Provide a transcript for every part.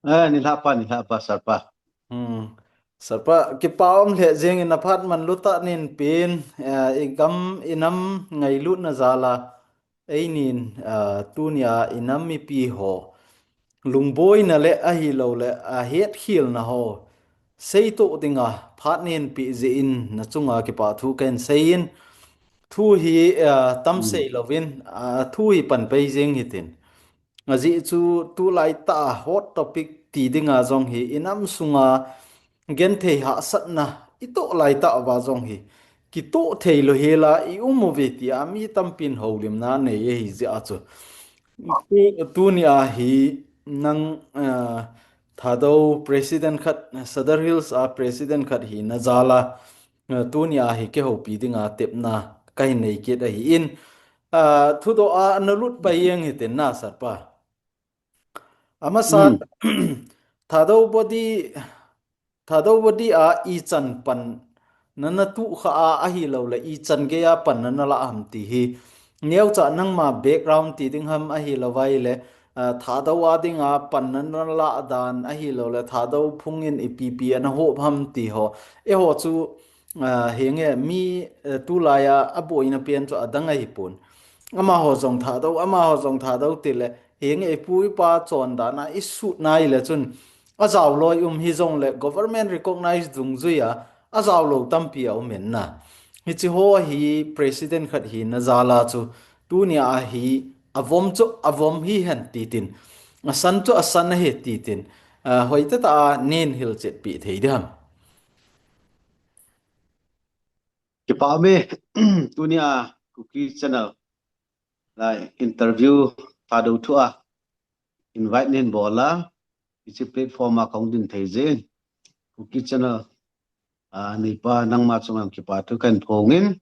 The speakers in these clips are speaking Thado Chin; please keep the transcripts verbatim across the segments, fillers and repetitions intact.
Eh, nilhah pa, nilhah pa, Sir pa. Hmm. Sir pa, kipa um lheh jeng in aphat manlu tah nin pen, eh, i gam i nam ngailutna jal a, einin, eh, tunia i nam mipi ho lungboina le ahilou le ahetkhelna ho seitoh dinga phat nen pe jeh in na chunga kipa thu kahin sei in, thu hi, eh, tam Hmm. sei louvin, ah, thu hi pan pai jeng hitin. Ajeh chu tulai tah a hot topic ti dinga jong hi i nam sunga genthei hahsatna i toh lai tah uva jong hi kitoh thei lou hela i um uve tia mi tampin houlimna nei ahi jeh a chu. Tu, tunia hi nang, ah, Thadou president khat, Sadar Hills a president khat hina jal a, ah, tunia hi kihoupi dinga tepna kahin nei kit ahi in, ah, thudoh a na lut pai jeng hitin na Sir pa. Amasan, Hmm. Thadou body, Thadou body a ichan pan nana tuh kha a ahilou le ichan gei a pan nana lah ham ti hi. Neocha nangma background ti ding ham ahilou vai le, ah, Thadou a dinga pan nana lah dan ahilou le Thadou phung in ipi ipi ana hop ham ti ho. Eiho chu, ah, henge mi, eh, tulai a aboina pen chu adang ahipon. Amaho jong Thadou, amaho jong Thadou ti le, henge ipu ipa chondan a i sut nai le chun, ajao loi um hijong le government recognize dungjui a, ajao lou tampi a um in na. Hichi ho hi president khat hina jal a chu, tunia hi avom chu avom hihen titin, asan chu asan ahi titin, ah, hoitah tah a nen hilchetpi thei ding ham. Kipa ume, tunia Kuki Channel lai interview Thadou thu a invite nin bol a, hichi platform a kahung din thei jeh in, Kuki Channel, ah, neipa nangma chunga kipa thu kahin phong in.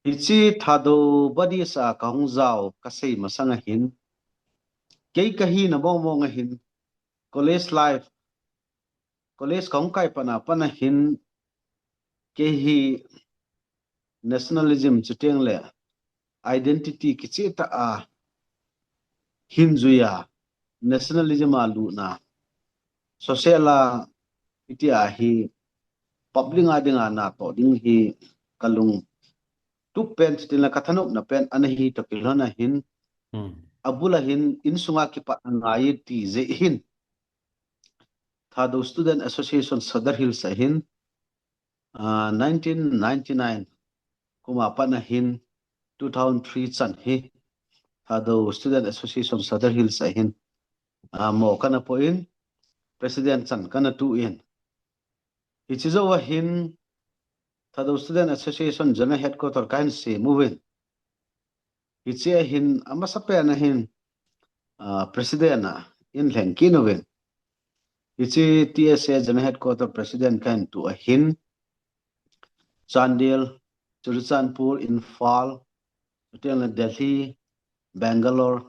Hichi Thadou body a kahung jao kasei masang a hin, kei kahina mong mong a hin, college life, college kahung kai pat a pat a hin, kei hi nationalism chuteng le identity kicheh tah a hin jui a, nationalism a lutna, social a, hitia hi public a dinga natoh ding hi kalung tup pen chuteng le kathanopna pen ana hi toh kilhon a hin, Hmm. abul a hin insunga kipat angai ti jeh hin, Thadou Student Association Sadar Hills a hin, ah, nineteen ninety-nine kum a pat a hin two thousand three chan hi Thadou Student Association Sadar Hills a hin, ah, mo kana po in, president chan kana tu in. Hichi jou a hin Thadou Student Association General Headquarter kahin sem uvin. Hichi a hin amasa pen a hin, ah, president a hin lheng kit uvin. Hichi T S A General Headquarter president kahin tu a hin Chandel, Churachandpur, Imphal, chuteng le Delhi, Bangalore,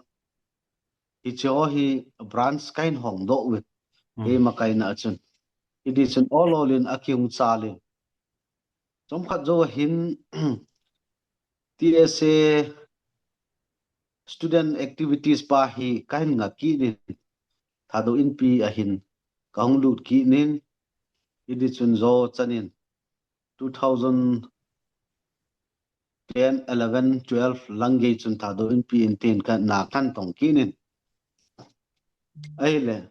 hichi ho hi branch kahin hongdoh uvin. Hmm. Kei makaina a chun. Hiti chun ol ol in akihung chal in. Chomkhat jou a hin T S A student activities pa hi kahin ngah kit in, Thadou Inpi a hin kahung lut kit in, hiti chun jou chan in two thousand ten, eleven, twelve lang gei chun Thadou Inpi in tin kana khan tong kit in. Ahile,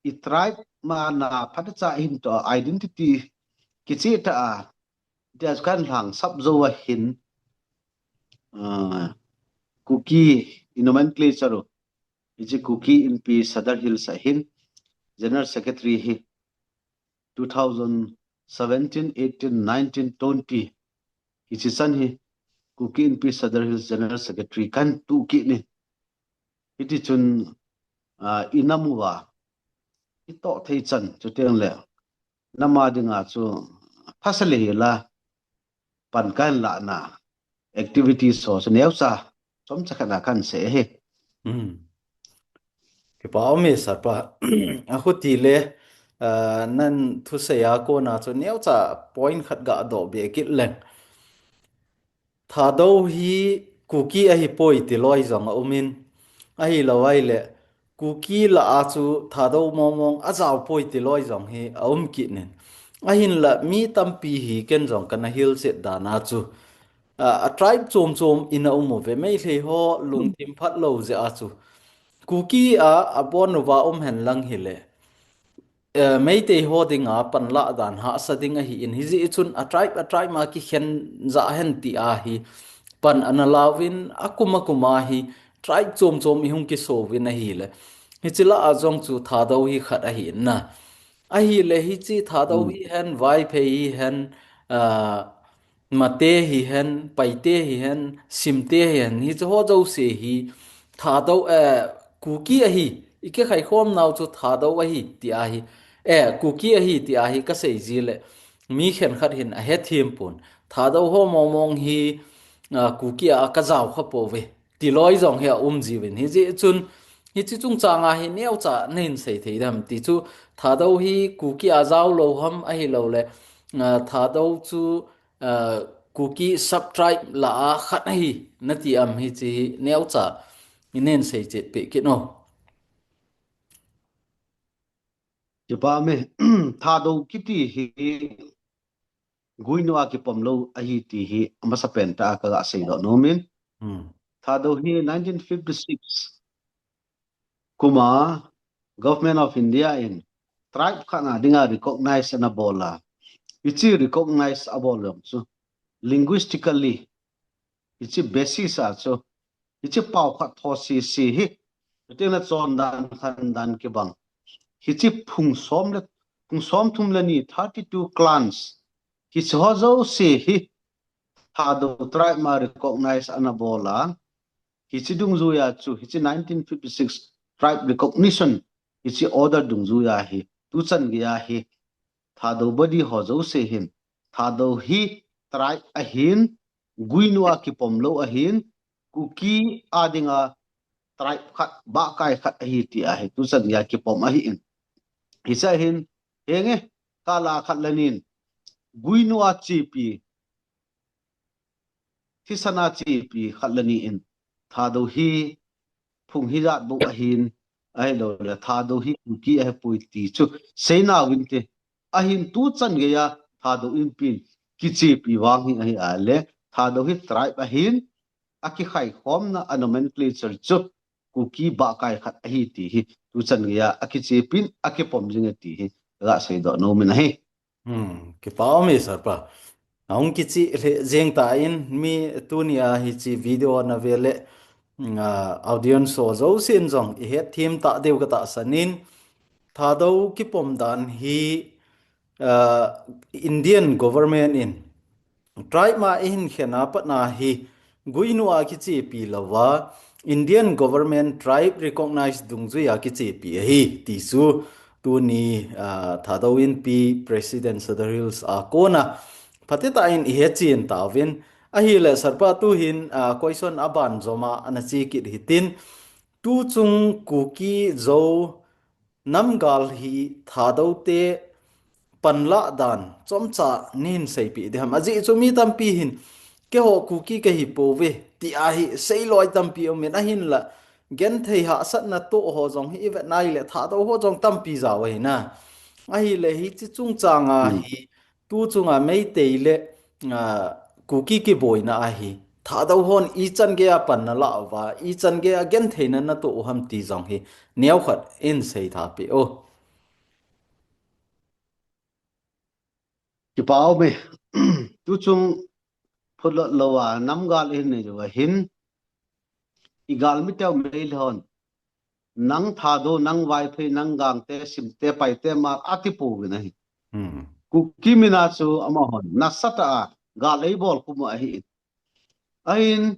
i tribe ma na phatechan toh identity kicheh tah a, tia chu kahin lhangsap jou a hin, ah, Kuki i nomenclature u, hichi Kuki Inpi Sadar Hills a hin General Secretary hi two thousand seventeen, eighteen, nineteen, twenty, hichi chan hi Kuki Inpi Sadar Hills General Secretary kahin tu kit in. Hiti chun, ah, i nam uva i toh thei chan chuteng le nam a dinga chu thasa le hela pan kahin lahna activities ho chu neocha chomcha khat na kahin sei ahi. Hmm. Kipa ume Sir pa. Ahuti le, ah, nang thusei a kona chu neocha point khat ga doh be kit leng. Thadou hi Kuki ahipoi ti loi jong a um in, Ahilou ahile, Kuki lah a chu Thadou mongmong ajao poi ti loi jong hi aum kit in. Ahinla mi tampi hi ken jong kana hilchet dan a chu, a, a tribe chom chom in aum uve, Meitei ho lungthim phat lou jeh a chu. Kuki a, abon uva um hen lang hile, eh, Meitei ho dinga panlah dan hahsa ding ahi in, hijeh chun a tribe, a tribe ma kikhen jah hen ti a hi pan ana lauvin, akum akum a hi tribe chom chom i hung kiso uvin ahile. Hiche lah a jong chu Thadou hi khat ahi in na. Ahile hiche Thadou hi hen, Vaiphei hi hen, ah, Mate hi hen, Paite hi hen, Simte hi hen, hiche ho jouse hi Thadou, eh, Kuki ahi, i kikhai khom nau chu Thadou ahi ti ahi, eh, Kuki ahi ti ahi kasei ji le, mi khenkhat hin ahethem pon. Thadou ho mongmong hi, ah, Kuki a kajao kha pouve ti loi jong hi aum jiuvin. Hijeh chun, hiche chungchang a hi neocha nahin sei thei dem ti chu, Thadou hi Kuki a jao lou ham ahilou le, ah, Thadou chu, ah, Kuki sub-tribe lah a khat ahi nati am, hiche hi neocha nahin sei chet peh kit o. Kipa me, Thadou kiti hi Guinu a kipom lou ahi ti hi amasapen tah a kaga seidoh nom in. Hmm. Thadou hi nineteen fifty-six kum a Government of India in tribe khat na dinga recognize ana bol a. Hiche recognize abol jong chu linguistically, hiche basis a chu, hiche pao khat tho sese hi, hitia chondan khandan kibang, hiche phung som le, phung somthum le ni, thirty-two clans, hiche ho jouse hi Thadou tribe ma recognize ana bol a. Hiche dungjuia chu, hiche nineteen fifty-six tribe recognition, hiche order dungjuia hi, tuchan geia hi Thadou body ho jouse hin, Thadou hi tribe ahin, Guinu a kipom lou ahin, Kuki a dinga tribe khat, bahkai khat ahi ti ahi, tuchan geia kipom ahi in. Hiche hin, henge, kal a khat le ni in, Guinu a chepi, thisan a chepi khat le ni in, Thadou hi phung hijat bou ahin, ahilou le Thadou hi Kuki ahipoi ti chu seina uvin te. Ahin tuchan geia Thadou Inpi in kichepi vang hi ahi a le, Thadou hi tribe ahin, akikhai khomna a nomenclature chu Kuki bahkai khat ahi ti hi tuchan geia akichepin, akipom jing e ti hi kaga seidoh nom in ahi. Hmm, kipa um e, Sir pa. Ahung kichih lheh jeng tan, mi tunia hiche video ana ve le, mm, ah, audience ho jousen jong i hetthem ta diu ka tahsan in, Thadou kipom dan hi, ah, Indian government in tribe ma eihin khen a pat na hi, Guinu a kichepi louva, Indian government tribe recognize dungjuia kichepi ahi, ti chu tuni, ah, Thadou Inpi President Sadar Hills a kona phatah in i hechen tauvin, ahile Sir pa tuhin, ah, question aban joma ana che kit hitin, tuchung Kuki Zo namgal hi Thadou te panlah dan chomcha neihin seipeh diham. Ajeh chu mi tampi hin, keiho Kuki kahi pouve, ti ahi seiloi tampi um in, ahinla genthei hahsatna toh ho jong hi i vet nai le Thadou ho jong tampi jao ahi na. Ahile hiche chungchang a hi, tuchunga Meitei le, ah, Kuki kiboina ahi, Thadou hon ichan geia panna la uva, ichan geia gentheina natoh u ham ti jong hi neokhat in seitha peh o. Kipa um e. Tuchung phulot louva namgal ihin nei uva hin, i galmi teu Meitei hon, nang Thadou, nang Vaiphei, nang Gangte, Simte, Paite ma ati pouvin ahi. Hmm. Kuki min a chu amahon nasatah a gal eibol khum u ahi. Ahin,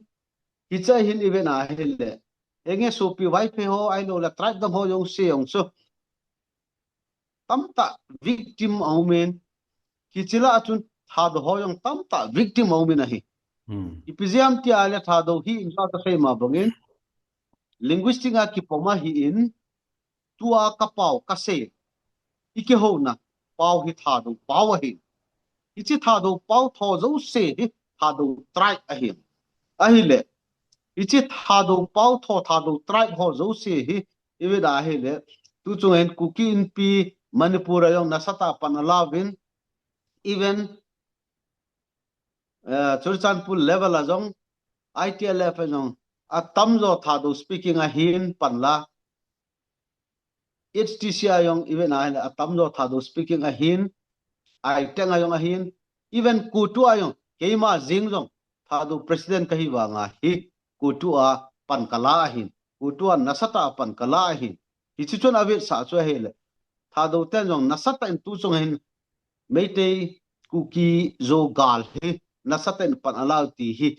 hiche hin i vet na ahile, henge sopi Vaiphei ho ahilou le tribe dang ho jouse jong chu tamtah victim aum in, hiche lah a chun Thadou ho jong tamtah victim aum in ahi. Hmm. Ipi jeh ham ti a le Thadou hi in la ka sei ma bangin, linguistic a kipom ahi in, tua ka pao ka sei, i kihouna pao hi Thadou pao ahi. Hiche Thadou pao tho jouse hi Thadou tribe ahi. Ahile, Hiche Thadou pao tho, Thadou tribe ho jouse hi, i vet a ahile, tu chung hin Kuki Inpi Manipur a jong nasatah a pan alauvin, even, eh, Churachandpur level a jong, I T L F a jong, atamjo Thadou speaking ahin pan la, H T C a jong, even ahile atamjo Thadou speaking ahin, Aiteng a jong ahin, even CoTU a jong, keima jeng jong, Thadou president kahi vanga hi, CoTU a pan kala ahin, CoTU a nasatah a pan kala ahin. Hiche chun avetsah chu ahile, Thadou ten jong nasatah in tu chung hin, Meitei, Kuki, Zo gal hi, nasatah in pan alau ti hi,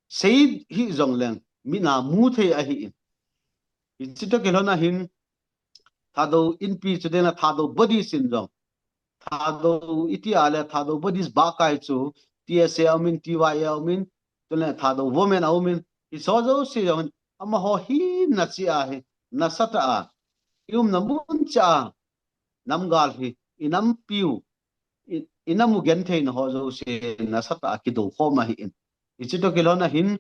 sei hih jongleng, mit a mu thei ahin. Hiche toh kilhon a hin, Thadou Inpi chu dena Thadou body sin jong. Thadou iti a le Thadou bodies bakai chu T S A a umin, T Y A a umin, tule Thadou women a umin. Hiche jouse jong hin, amaho hina cheh a hi, nasatah a, i umna mun cheh a, nam gal hi, i nampiu, i, i nam u gentheina ho jouse nasatah a kidou khom ahin. Hiche toh kilhon a hin,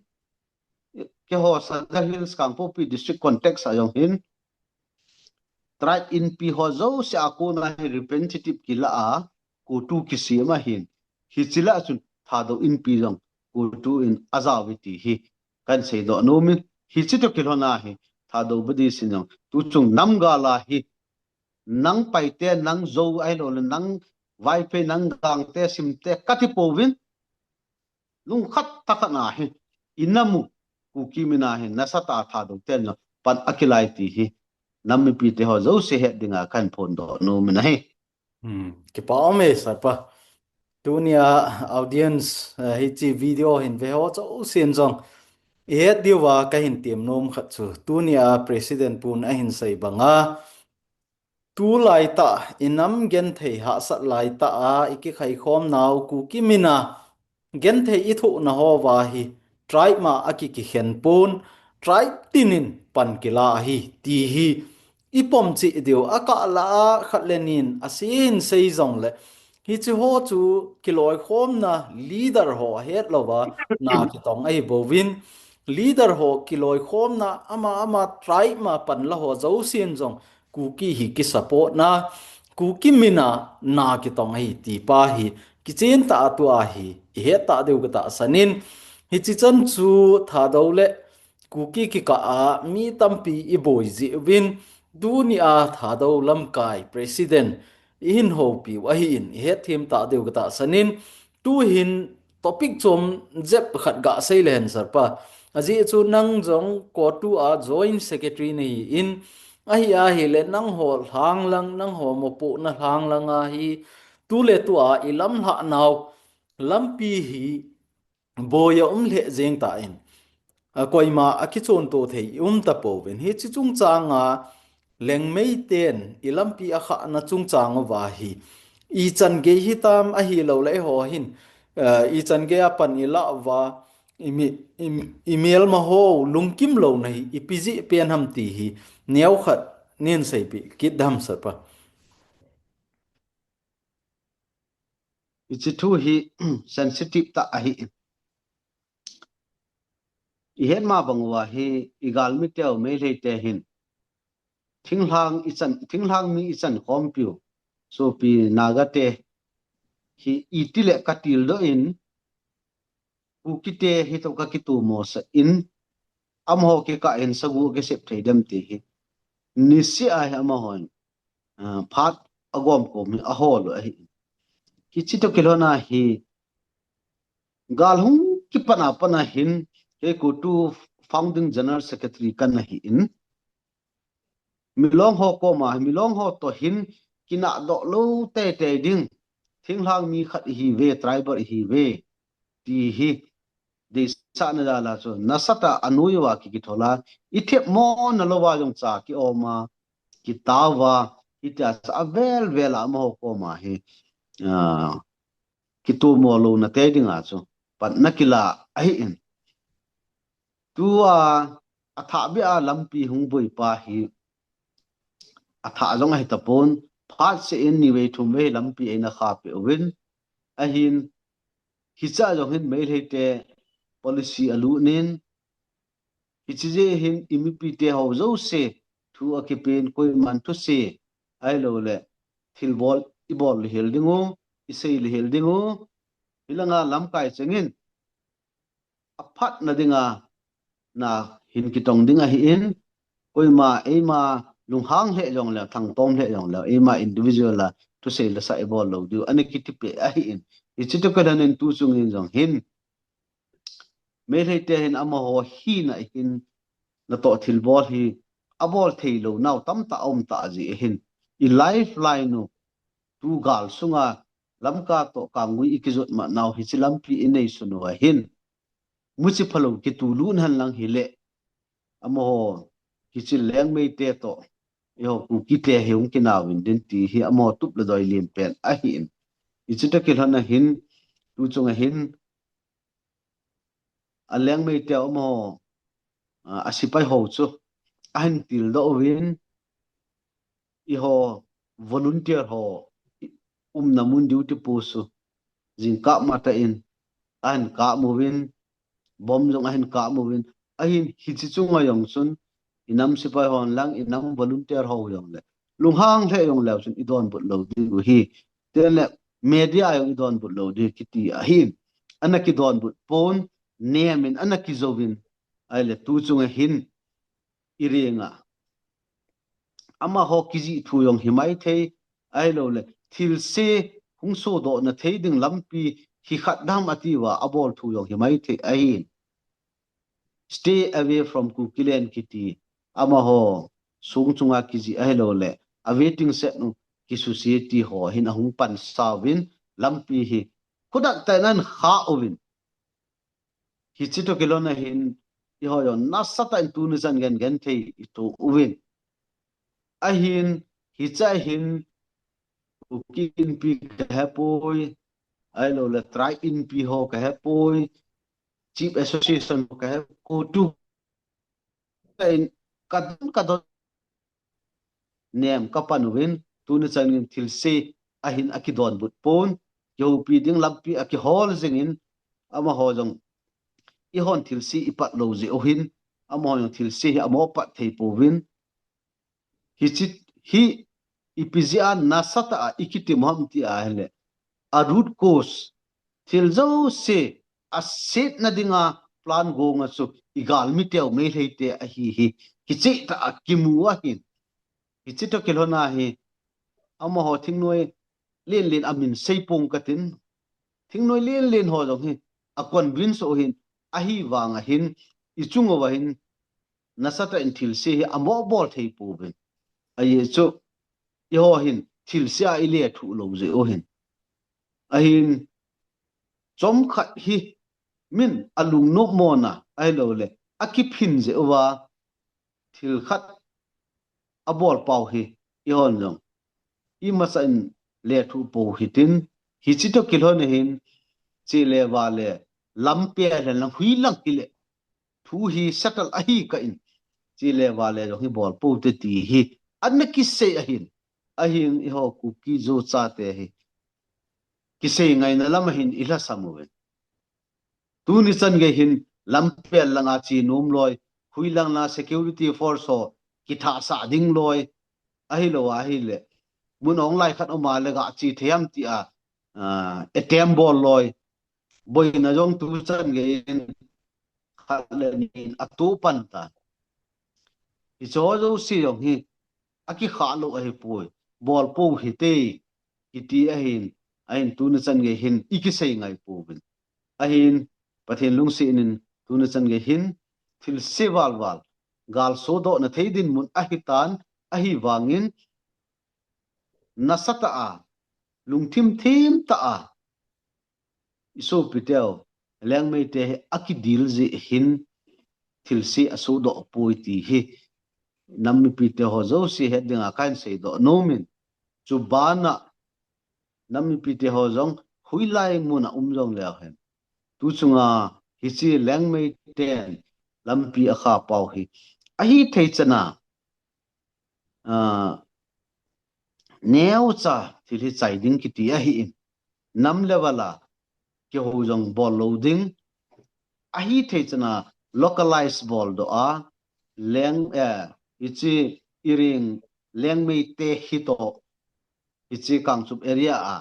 keiho Sadar Hills Kangpokpi District context a jong hin, tribe inpi ho jouse a kona hi representative kila a, CoTU kisem ahin. Hiche lah a chun Thadou Inpi jong CoTU in ajao uve ti hi kahin seidoh nom in, hiche toh kilhon a hi, Thadou body sin jong, tu chung nam gal a hi, nang Paite, nang Zo ahilou le, nang Vaiphei, nang Gangte, Simte, kati pouvin, lungkhat tah khat a hi, i nam u, Kuki min a hi, nasatah a Thadou ten jong pan akilai ti hi, nam mipite ho jouse het dinga kahin phondoh nom in ahi. Hmm, kipa um e, Sir pa. Tunia audience, eh, hiche video hin ve ho jousen jong, i het diuva kahin tem nom khat chu, tunia President pun ahin sei banga, tulai tah, i nam genthei hahsat lai tah a, i kikhai khom nau Kuki min a, genthei i thohna ho va hi, tribe ma a ki, kikhen pon, tribe tin in pan kila ahi, ti hi, i pom cheh diu, akah lah a khat le ni in, asin sei jongle, hiche ho chu kiloikhomna leader ho ahet louva, na kitong ahi bouvin, leader ho kiloikhomna, ama, ama tribe ma pan la ho jousen jong, Kuki hi kisupport na, Kuki min a na kitong ahi ti pa hi, kichen tah a tua hi, i het tah diu katahsan in, hiche chan chu Thadou le Kuki kikah a mi tampi i boi jeh uvin, tunia Thadou lamkai President i hin houpiu ahin, i het them tah diu katahsan in, tu hin topic chom jep khat gasei le hen, Sir pa. Ajeh chu nang jong CoTU a Joint Secretary nahi in, ahi ahile nangho lhang lang, nangho mopohna lhang lang a hi, tu le tua i lamlhah nau lampi hi boi a um lheh jeng tan, a, koima a kichonto thei i um tapouvin. Hiche chungchang a Liangmei ten i lampi akhahna chungchang uva hi, ichan gei hitam ahilou le eiho hin, eh, ichan gei a pan i lah uva, i mi, i, i melma ho lungkim louna hi ipi jeh pen ham ti hi, neokhat nei seipeh kit dam, Sir pa. Hiche thu hi sensitive tah ahi. I het ma bang uva hi, i galmi teu Meitei te hin, thinglhang ichan, thinglhang mi ichan khompiu, sopi Naga te hi iti le katildoh in, Kuki te hi toh kakitomo sah in, amaho kikah in sagu kisep thei dem ti hi, niseh a hi amahon, ah, phat agom kom hi ahol u ahi. Hiche toh kilhon a hi, gal hung kipan a pan a hin, kei CoTU Founding General Secretary kana hi in, Milong ho koma, Milong ho toh hin kinahdoh lou teitei ding, thinglhang mi khat ihiuve, tribal ihiuve, ti hi deisahna jal a chu nasatah a anoi uva ki, kithol a, i themmo na louva jong cha ki-om a, kitao uva, hitia chu avel vel a amaho koma hi, ah, kitomo louna tei dinga chu pan ana kila ahi in. Tua athah beh a lampi hung boi pa hi, athah jong ahi tapon, phat seh in nivei thumvei lampi eina khah peh uvin, ahin, hiche a jong hin Meitei te policy alut in, Hiche jeh hin i mipite ho jouse thu akipen koiman thuse ahilou le thilbol i bol le hel ding u, i sei le hel ding u. Hilanga lamkai chengin aphatna dinga na hin kitong ding ahin, koima eima lunghang le jong le, thangtom le jong le, eima individual a thusei le sa i bol lou diu ana kitipe ahin. Hiche toh kilhonin tu chungin jong hin Meitei te hin amaho hina hin natoh thilbol hi abol thei lou nau tamtah aum ta ji ahin. I lifeline u tu gal sunga Lamka toh Kanggui i kijot ma nau hiche lampi i neisun u ahin. Muchi phalou kitu lut hen lang hile. Amaho hiche Lengmei te toh eiho Kuki te hi hung kinauvin din ti hi amaho tup le doi lienpen ahin. Hiche toh kilhon ahin, tu chung ahin, a Lengmei te amaho, a, a sepai ho chu ahin tildoh uvin, eiho volunteer ho umna mun duty post u jingkah matah in ahin kap uvin, bomb jong ahin kap uvin, ahin hiche chunga jong chun i nam sepai hon lang, i nam volunteer ho jong le lunghang le jong leu chun i donbut lou diu hi. Tile media jong i donbut lou diu kiti ahin. Ana kidonbut pon, nemin ana kijouvin, ahile tu chung ahin i ringa amaho kijih thu jong hi maithei, ahilou le thilse hung sodoh na thei ding lampi hi khat dam atiuva abol thu jong hi maithei ahin. Stay away from Kukiland kiti amaho song chunga kijih ahilou le a waiting shed u kisusia ti ho hin ahung pansa uvin lampi hi khudak tah in ahin kha uvin. Hiche toh kilhon ahin eiho jong nasatah in tuni chan gei in genthei i toh uvin. Ahin hiche hin Kuki Inpi kahepoi, ahilou le Tribe Inpi ho kahepoi, Chief Association ho kahepoi, tu in kadon kadon nem kapan uvin, tuni chan gei in thilse ahin akidonbut pon, kihoupi ding lampi akihol jingin, amaho jong eihon thilse i pat lou jeh u hin amaho jong thilse hi amo pat thei pouvin. Hiche hi ipi jeh a nasatah a i kitim ham ti ahile, a root cause, thil jouse a setna dinga plan gonga chu i galmi teu Meitei te ahi hi kichehtah a kimu ahin. Hiche toh kilhon ahi, amaho thingnoi lenlen amin seipong katin, thingnoi lenlen ho jong hi a convince u hin, ahivang ahin i chung uva hin nasatah in thilse hi amo bol thei pouvin. Ajeh chu eiho hin thilse a i lethuh lou jeh u hin. Ahin chomkhat hi min alungnop mona ahilou le akiphin jeh uva thil khat abol pau hi eihon jong imacha in lethuh pou hitin, hiche toh kilhon ahin, chele vale lampi a le lang hui lang hile thu hi settle ahi kah in, chele vale jong hi bol pou te ti hi ana kisei ahin. Ahin eiho Kuki Zo chate hi kisei ngaina lam ahin i lhasam uvin. Tuni chan gei hin lampi a langa che nom loi, hui lang la security force ho kithahsah ding loi, ahilou ahile mun ong lai khat um a le ga che thei ham ti a, a, attempt bol loi, boina jong tu chan gei in khat le ni in atoh pan tan. Hiche ho jouse jong hi akikha lou ahipoi, bol pou hite kiti ahin, ahin tuni chan gei hin i kisei ngai pouvin. Ahin Pathen lungset in tuni chan gei hin thilse valval gal sodoh na thei dinmun ahitan, ahivangin nasatah a, lungthim thim tah a i sopi teu Lengmei te hi akidil jeh hin thilse asodoh poi ti hi nam mipi te ho jouse het dinga kahin seidoh nomin. Chubana nam mipi te ho jong hoilai mun a um jong leu hen, tu chunga hiche Lengmei ten lampi akha pau hi ahithei chan a, a, neocha thil hi chai ding kiti ahin, nam level a kihou jong bol lou ding, ahithei chan a localize bol doh a, Leng, eh, hiche Iring Lengmei te hitoh, hiche Kangchup area a,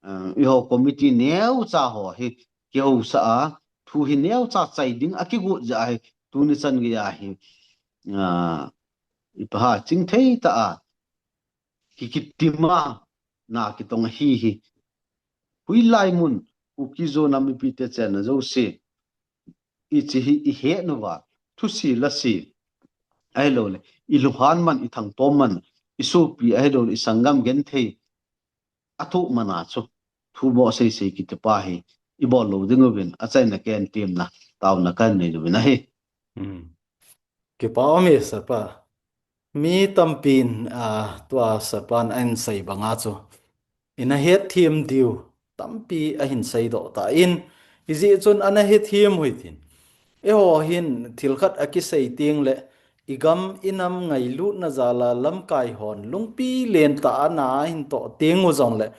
eh, eiho committee neocha ho hi kihousah a, thu hi neocha chai ding akigot jeh a hi, tuni chan geiya hi, ah, ipi ham, chingthei tah a, ki, kitima na kitong ahi hi. Hoilai mun, Kuki-Zo nam mipite chenna jouse, hiche hi ihet uva, thuse lase, ahilouleh ilunghan man, ithangtom man, isopi ahilouleh isanggam genthei, athoh man a chu, thu boh seisei kiti pa hi ibol lou ding uvin, achaina ken temna, taona kahin nei uvin ahi. Hmm. Kipa um e, Sir pa. Mi tampin, ah, tua Sir pan ahin sei banga chu, ina hetthem diu tampi ahin seidoh tan, hijeh chun ana hetthem u hitin, eiho hin thil khat akisei tengleh, igam inam ngailutna jal a lamkai hon lungpi lentah a na ahin toh teng u jongleh,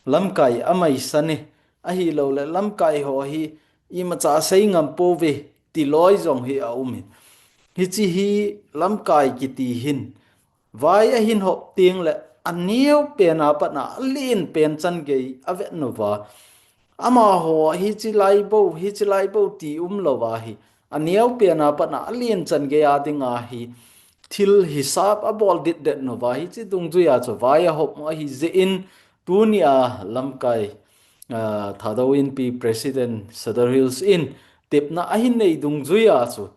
lamkai amaisan e, ahilouleh lamkai ho hi imacha sei ngam pouve, ti loi jong hi aum in. Hiche hi lamkai kiti hin, vai ahin hop tengleh, aneo pen a pat a alen pen chan gei avet uva, amaho hiche lai bou, hiche lai bou ti umlouva hi, aneo pen a pat a alen chan gei a dinga hi thil hisap abol ditdet uva, hiche dungjuia chu vai ahop u ahi jeh in, tunia lamkai, ah, Thadou Inpi President Sadar Hills in tepna ahin nei dungjuia chu,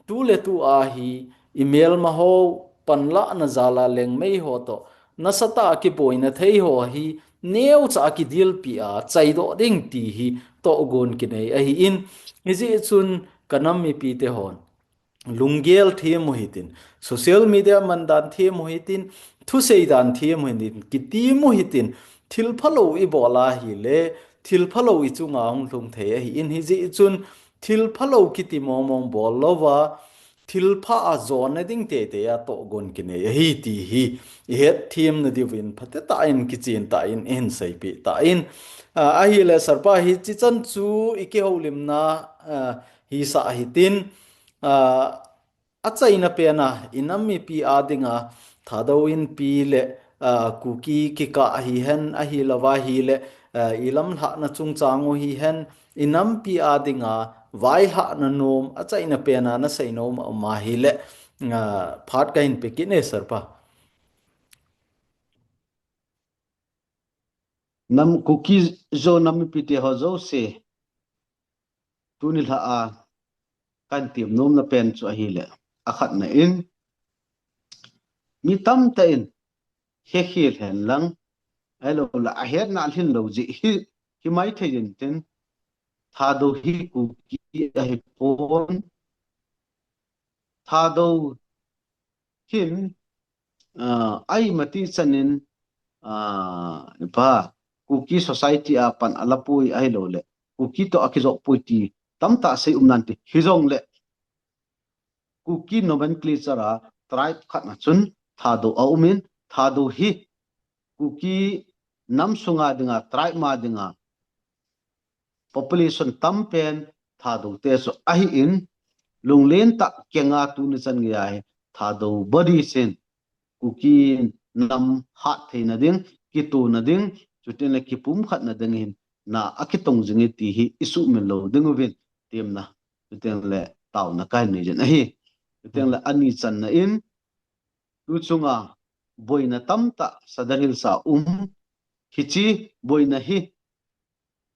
tuletu a hi imelma ho panlahna jal a Lengmei ho toh nasatah a kiboina thei ho hi neocha a kidilpi a chaidoh ding ti hi tohgon kinei ahin, hijeh chun kanam mipite hon lunggel them u hitin, social media man dan them u hitin, thusei dan them u hitin, kitem u hitin, thil phalou ibol ahileh, thil phalou ichunga hung lhung thei ahin, hijeh chun thil phalou kiti mongmong bol louva, thil pha a jona ding teitei a tohgon kinei ahi ti hi ihetthem nadiuvin phatecha in kichen tan ihin seipeh tan, ah, ahileh Sir pa, hiche chan chu ikihoulimna, ah, hisah hitin, ah, achaina pen a, inam mipi a dinga, Thadou Inpi le, ah, Kuki kikah hihen, ahilouva hileh, ah, ilamlhahna chungchang u hihen, inampi a dinga vailhahna nom, achaina pen a nasei nom a um ahileh, ah, phat kahin pe kit e, Sir pa. Nam Kuki-Zo nam mipite ho jouse, tuni lha a kahin tem nomna pen chu ahileh, akhatna in, mi tamtah in hekhel hen lang, ahilouleh ahetna alhin lou jeh hi, hi maithei intin, Thadou hi Kuki ahipon, Thadou hin, ah, aimati chanin, ah, pa, Kuki society a pan alapoi ahilouleh, Kuki toh akijopoi ti tamtah sei um nante, hijongleh Kuki nomenclature a tribe khat na chun Thadou aumin, Thadou hi Kuki nam sunga dinga, tribe ma dinga, population tampen Thadou te chu ahin, lunglen tah kenga tuni chan geiya hi Thadou body sin, Kuki nam hattheina ding, kitona ding, chutengleh kipumkhatna ding hin na akitong jing e ti hi isuhmil lou ding uvin temna, chutengleh taona kahin nei jin ahi. Chutengleh ani channa in, tu chunga boina tamtah Sadar Hills a um, hiche boina hi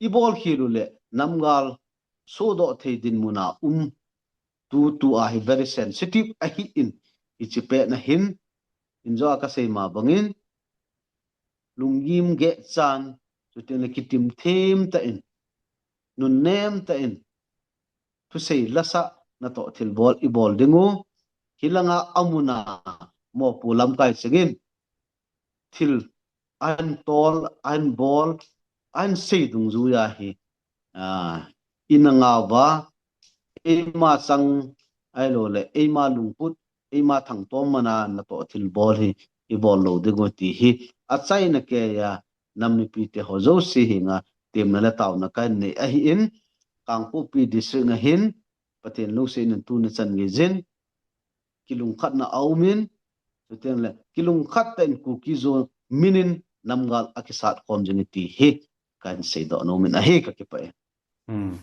ibol khel uleh namgal sodoh thei dinmun a um, tutu a hi very sensitive ahin, hiche pet na hin, injo a kasei ma bangin, lunggim geh chan, chutengleh kitim them tah in, nunnem tah in, thusei lasa natoh thilbol ibol ding u, hilanga amun a mopo lamkai chengin, thil ahin tol, ahin bol, ahin sei dungjuia hi, ah, ina ngauva, eima chang ahilouleh, eima lungput, eima thangtom man a natoh thilbol hi ibol lou ding u ti hi, achaina keiya nam mipite ho jouse henga temna le taona kahin nei ahin, Kangpokpi District na hin, Pathen lungset in tuni chan gei jin, kilungkhatna aumin, chuteng le, kilungkhat tah in Kuki Zo minin namgal akisat khom jing e ti hi, kahin seidoh nom in ahi, kakipah e. Hmm.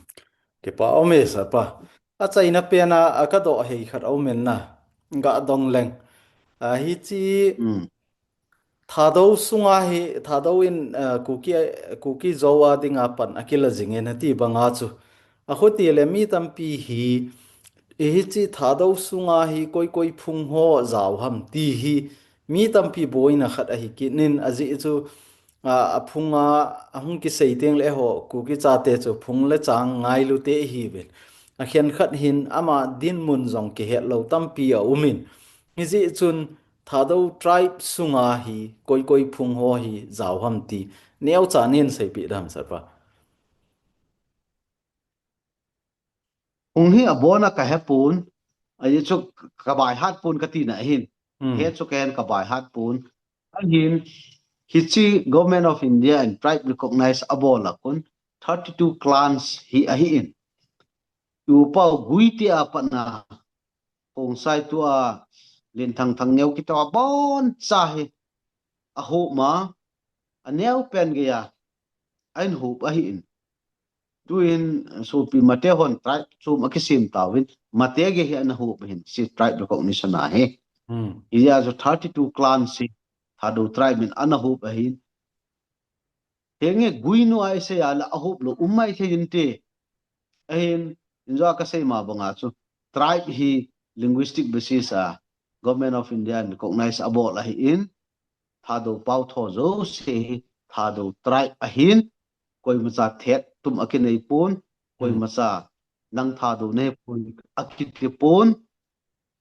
Kipa um e, Sir pa. Achaina pen a, a kadoh hei khat aumin na. Gadong leng. A, hichi Hmm. Thadou sunga hi, Thadou in, a, Kuki, Kuki Zo a dinga pan akila jing e nati banga chu. Akhuti le mi tampi hi, hichi Thadou sunga hi koi koi phung ho jao ham ti hi, mi tampi boina khat ahi kit in ajeh chu, a, aphung a, ahung kisei teng le ho, Kuki chate chu phung le chang ngailu te ahiuvin. Akhen khat hin ama dinmun jong kihet lou tampi aumin. Hijeh chun Thadou tribe sunga hi, koi koi phung ho hi, jao ham ti. Neocha nin seipeh dam, Sir pa. Phung hi abona kahe pon, ajeh chu kabaihat pon katina ahin. Hmm. He chu kahen kabaihat pon. Ahin, hichi Government of India in tribe recognize abol a kon, thirty-two clans hi ahin. Upau Guite a patna, Khongsai tua, Lenthang Thangneo kiti a boncha hi, ahop ma, aneo pen geiya, ahin hop ahin. Tuin, sopi Mate hon tribe chom akisem tauvin, Mate gei hi ana hop ahin, hichi tribe recognition a hi. Hmm. Hijeh a chu thirty-two clans hi, Thadou tribe in ana hop ahin. Henge Guinu a isei a le ahop lou um maithei inte. Ahin, injo a kasei ma banga chu, tribe hi linguistic basis a Government of India in recognize abol ahin, Thadou pao tho jouse hi Thadou tribe ahin, koimacha thet tum akinei pon, Hmm. koimacha nang Thadou nahi pon akiti pon,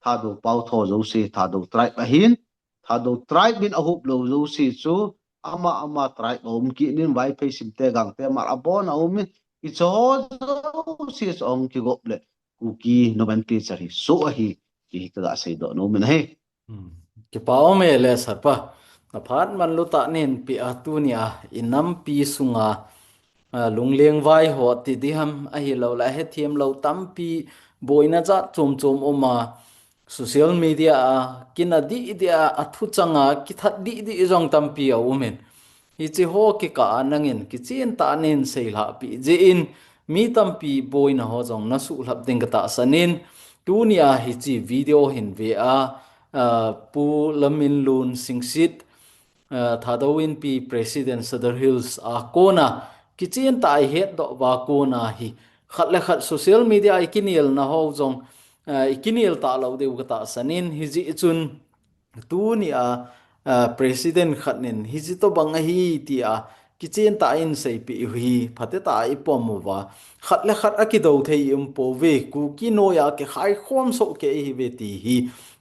Thadou pao tho jouse Thadou tribe ahin, Thadou tribe in ahop lou jouse chu, ama ama tribe aum kit in Vaiphei, Simte, Gangte, Hmar abon aumin, hicheho jouse chu ahung kigop le, Kuki nomenclature hi soh ahi, ti hi kaga seidoh nom in ahi. Hmm. Kipa um e le, Sir pa. Aphat manlu tah nin peh a tunia, inampi sunga, a, lunglengvai ho ti diham ahilou le, ahethem lou tampi boina jat chom chom um a, social media a, kina dihdih a, athu chang a, kithat dihdih jong tampi aumin. Hichi ho kikah a nangin kichen tah nin seilhah peh jeh in, mi tampi boina ho jong nasuhlhap ding katahsan in, tunia hichi video hin ve a, a, Pu Laminlun Singsit, a, Thadou Inpi President Sadar Hills a kona, kichen tah a ihetdoh uva kona hi, khat le khat social media a ikinelna ho jong, a, ikinel talou diu katahsan in, hijeh chun, tunia, a, president khat nin, hichi tobang ahi tia, kichen tah in seipeh u hi, phatetah a ipom uva. Khat le khat akidou thei i um pouve, Kuki noiya kikhai khom soh kei ihiuve ti hi,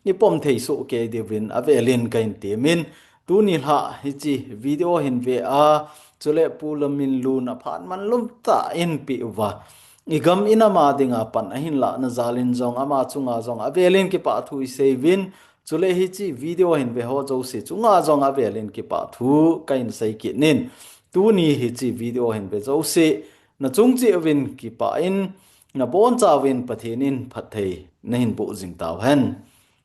ipom thei soh kei diuvin, avelin kahin temin. Tuni lhah hichi video hin ve a, chule Pu Laminlun aphat manlu tah in peh uva, igam inam a dinga pan ahin lahna jal in jong ama chunga jong avelin kipa thu isei uvin, chule hichi video hin ve ho jouse chunga jong avelin kipa thu kahin sei kit in. Tuni hichi video hin ve jouse, nachung cheh uvin kipah in, nabonchauvin Pathen in phatthei nahin boh jing tauhen.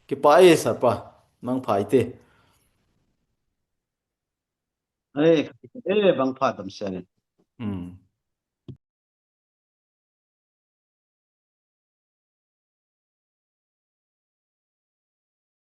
Kipa e, Sir pa, mangpha ite. E, e, mangpha damsel in. Hmm.